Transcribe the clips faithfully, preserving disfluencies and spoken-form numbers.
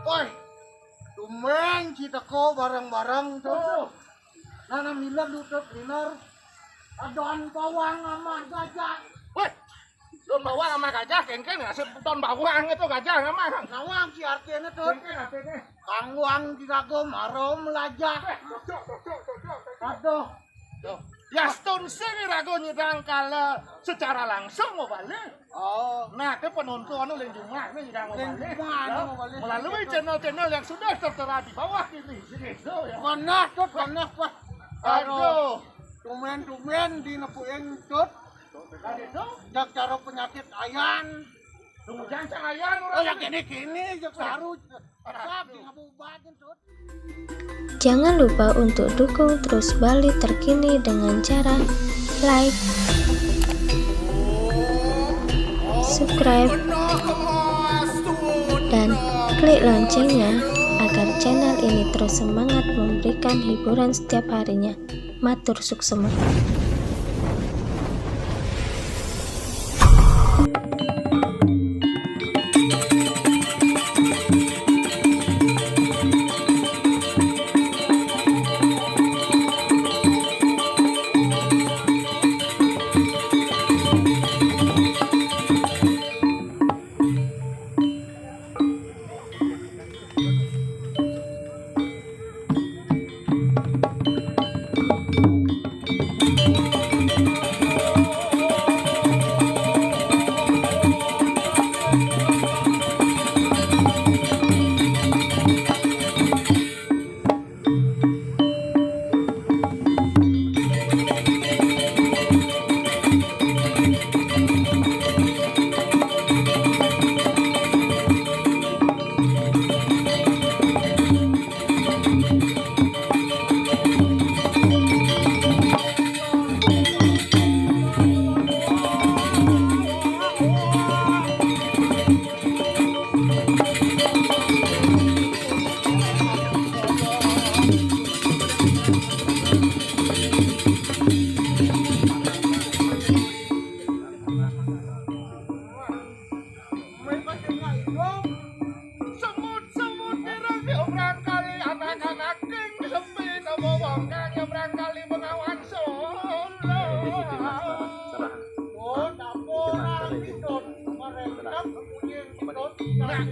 Woi, tumben ci teko bareng-bareng, Tut. Aduh. Nana milem, Tut, liner. Adon bawang amah gajah. Woi, don bawang amah gajah, kéngkén nasib don bawang itu gajah amah. Nawang ci artiné, Tut. Kéngkén artiné. Kangguang ci kagum harum lajah. Aduh. Tuh. Yastun sing ragu nyidang kala secara langsung mau balik. Oh. Nah, ke penonton anu lain jumlah nih nyidang mau balik. Lain jumlah anu mau balik. Melalui channel-channel yang sudah tertera di bawah ini. Sini, tuh, ya. Panah, Tut, panah, Pak. Aduh. Tumben-tumben di nepuin, Tut. Tadi tuh. Jak cara penyakit ayan. Tunggu, jangan ayan. Oh, orang yang ini. Kini-kini, jak baru. Jangan lupa untuk dukung terus Bali Terkini dengan cara like, subscribe, dan klik loncengnya agar channel ini terus semangat memberikan hiburan setiap harinya. Matur suksema. Semut-semut ireng nyebrang kali, anak-anak king sepi, nemu wong kang nyebrang kali Bengawan Solo. Oh, dapur orang itu, mereka punya itu. Nak,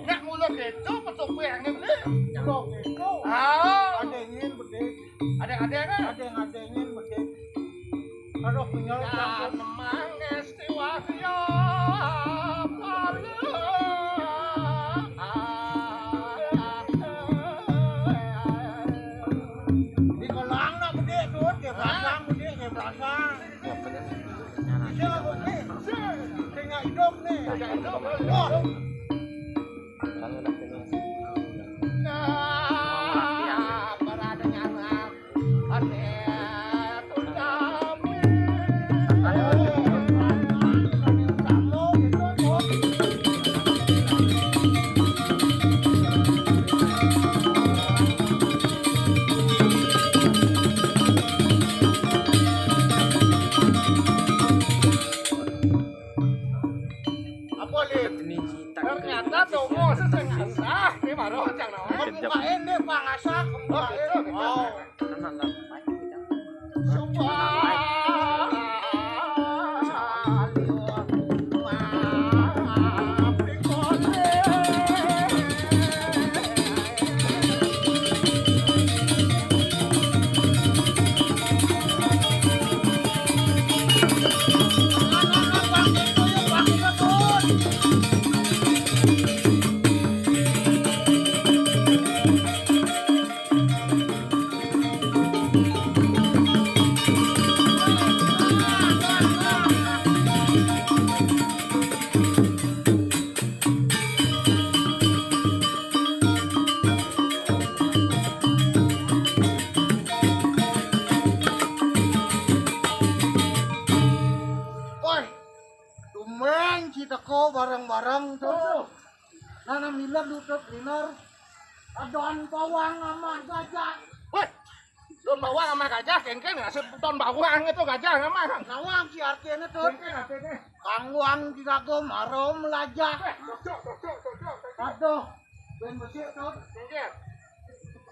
nak mula gitu, petuk piang ni beli. Mula gitu. Ah. Ada ingin bedik. Ada-ada kan? Ada yang ada ingin bedik. Aduh, kenyal. Kan memang esti wahya. Di kolang nak bedik tu, dia pasang bedik, dia pasang. Bisa bedik. Tengah hidup ni. Tengah hidup. Wah. Apa, Lin? Ternyata dongo sesengasa. Ini baru cang naon. Bukain deh, Pak, ngasah, bukain. Oh, gitu, gitu. Oh. Woi, tumben ci teko bareng-bareng tuh. Nana milem, Tut, liner. Adon bawang amah gajah. Woi, don bawang amah gajah, kéngkén nasib don bawang itu gajah amah. Nawang ci artiné, Tut. Kéngkén artiné. Kangguang ci kagum harum lajah. Eh, cocok, cocok, cocok, cocok. Aduh. Bén becik, Tut. Inggih.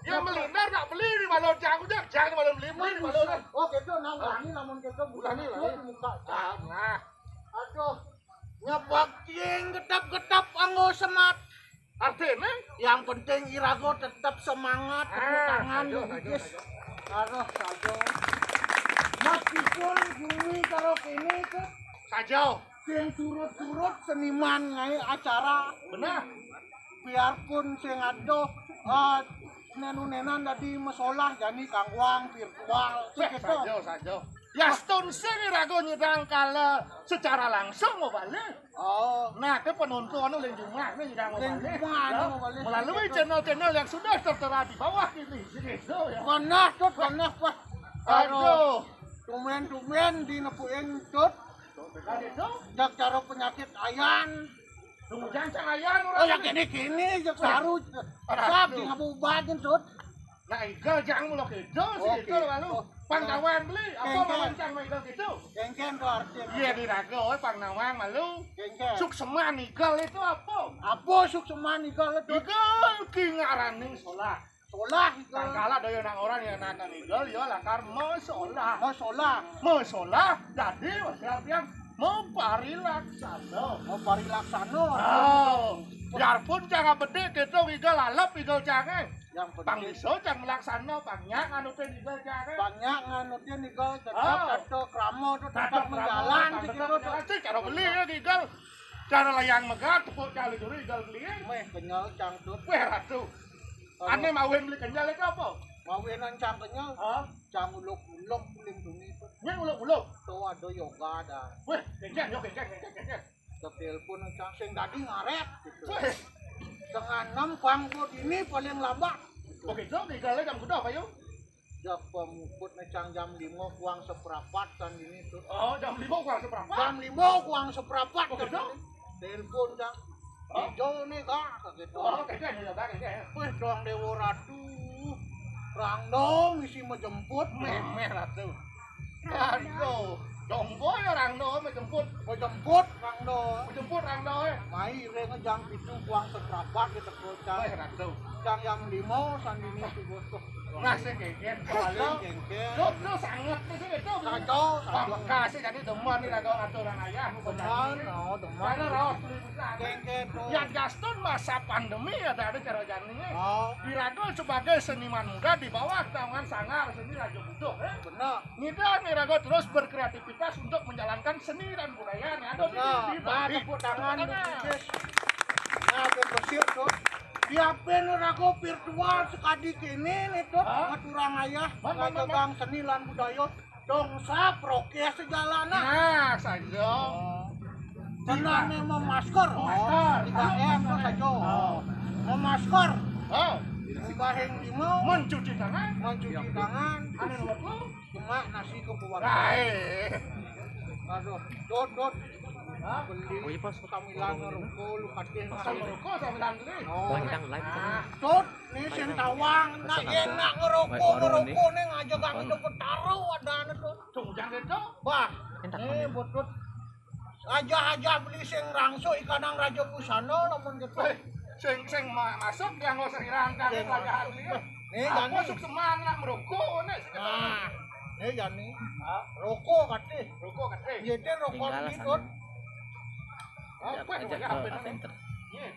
Ya, melindar nak beli di balon, jang, jang, jang di balon beli, beli di balon. Oh, gitu, nah, ulangi lamun gitu, ulangi, ulangi. Buka. Ah, nah. Aduh, nyepak cing, getap-getap anggo semat. Artinya? Yang penting irago tetap semangat, tepuk tangan, saja, saja, digigis. Aduh, saja. Meskipun bumi kalau kini itu saja. Sing surut-surut seniman ngaé acara. Benar. Biarpun sing adoh, eh, nenu-nenan dadi mesolah jani kanggoang virtual. Wéh, gitu. Saja, saja. Yastun sing irago nyidang kala secara langsung mau balik. Oh. Nah, ke penonton uling jumlah nih nyidang mau balik. Uling jumlah, ya, mau balik. Melalui channel-channel yang sudah tertera di bawah ini. Gitu, ya. Panah, Tut, panah, Pak. Aduh. Aduh. Tumben-tumben dinepuin, Tut. Tadi itu? Jak cara penyakit ayan. Tunggu, jangan ayan. Oh, orang ya ini. Kini-kini, jak saru. Aduh. Sab, di ngabubatin, Tut. Nah, igel jangan mulok itu, sih. Oh, itu gitu. Lalu. Oh. Panggawan beli, apa? Kéngkén. Mau cang igel gitu? Kéngkén tuh artinya. Iya, di raga, oh, pangnawang malu. Kéngkén. Sukseman igel itu apa? Apa sukseman igel itu? Igel ki ngaraning solah. Solah itu. Tangkala daya nang orang yang nakan igel, ya lakar mesolah. Mesolah. Mesolah, jadi, maksudnya artian memparilaksana. Memparilaksana. Oh, biarpun cara bedik gitu, igel lalep, igel canggih. Yang penting. Pang iso, cang melaksana, pang nyak nganutin igel canggih. Pang nyak nganutin igel, tetap, ah, tata krama tuh tetap menjalan, tetap gitu tuh. Menjalan, sih, cara beli ya, igel. Cara layang megat, tepuk cara juri, igel beli. Meh, kenyal, cang tuh. Weh, ratu. Aduh. Ané mawin beli kenyal itu apa? Mawinan cang kenyal. Hah? Cang uluk-uluk, lindungi itu. Ini uluk-uluk? Tuh ada yoga dah. Weh, kenceng, yo, kenceng, kenceng, kenceng. Telepon cang sing dadi ngarep gitu. Weh. Setengah enam pang buat ini paling lambat. Oke, so, tinggalnya jam berapa, yuk? Jam pemukut nih cang jam lima kurang seperempat kan ini tuh. Oh, jam lima kurang seperempat? Jam lima kurang seperempat. Oke, kan so? Ini. Telepon cang. Oh. Ijo nih, Kak, gitu. Oh, kagak, ya, Bang, kagak, ya. Wih, doang Dewa Ratu. Rang dong, isi menjemput, meh, meh, Ratu. Aduh, dong, boy, orang dong, menjemput. Menjemput, Rang dong. Menjemput, orang dong, eh. Mai, re ngejang pintu, buang seprapat, gitu, bocah. Weh, Ratu. Yang, yang limo, sandini, tuh, bos, tuh. Nah, sing kéngkén, kembali. Sing kéngkén. Lu, lu sangat, itu, itu. Kacau, kacau. Pamekasé jadi demen nih, lagu aturan ayah, demen, oh, demen. Karena raos beli bukan. Kéngkén, tuh. Yang Gaston masa pandemi ada, ada cara jani. Oh. Diragul sebagai seniman muda di bawah naungan Sanggar Seni Raja Butuh, eh. Benar. Ngidang, Irago terus berkreativitas untuk menjalankan seni dan budaya nih. Aduh, benar. Di, di, nah, di, tepuk tangan, tepuk tangan. Nah, bersiap tuh. Siapin Irago virtual sekadi kini nih tuh. Hah? Ngaturang ayah, man, man, man, man. Ngajagang seni lan budaya. Dong sap, rokeh sejalana. Nah, saja. Oh. Cenah nih memasker. Memasker. Tiga M tuh saja. Oh. Memasker. Oh. Bahing lima. Mencuci tangan. Mencuci tangan. Anu nomor tuh. Cuma nasi ke keluarga. Aduh, dot, dot. Hah? Beli. Oh, iya, pas. Sambilan ngerokok, lu kadén. Sambilan ngerokok, sambilan beli. Oh. Bang, live. Ah. Dot, nih sing tawang, nak enak ngerokok, ngerokok nih ngajak kami ke Petaro, ada anu tuh. Tuh, jangan gitu. Bah, nih, botol. Aja-aja beli sing rangso ikanang Raja Busana, lamun gitu. Wéh, sing, sing ma-, masuk dia nggak usah irang, kan, sing pelajaran masuk. Dia. Nih, aku jani. Masuk semangat merokok, nih, sing. Nah, nih, jani. Hah? Rokok, katanya. Rokok, katanya. Iya, dia rokok. Tinggal gitu. Sana. Apa yang ajak ke Aventer. Iya.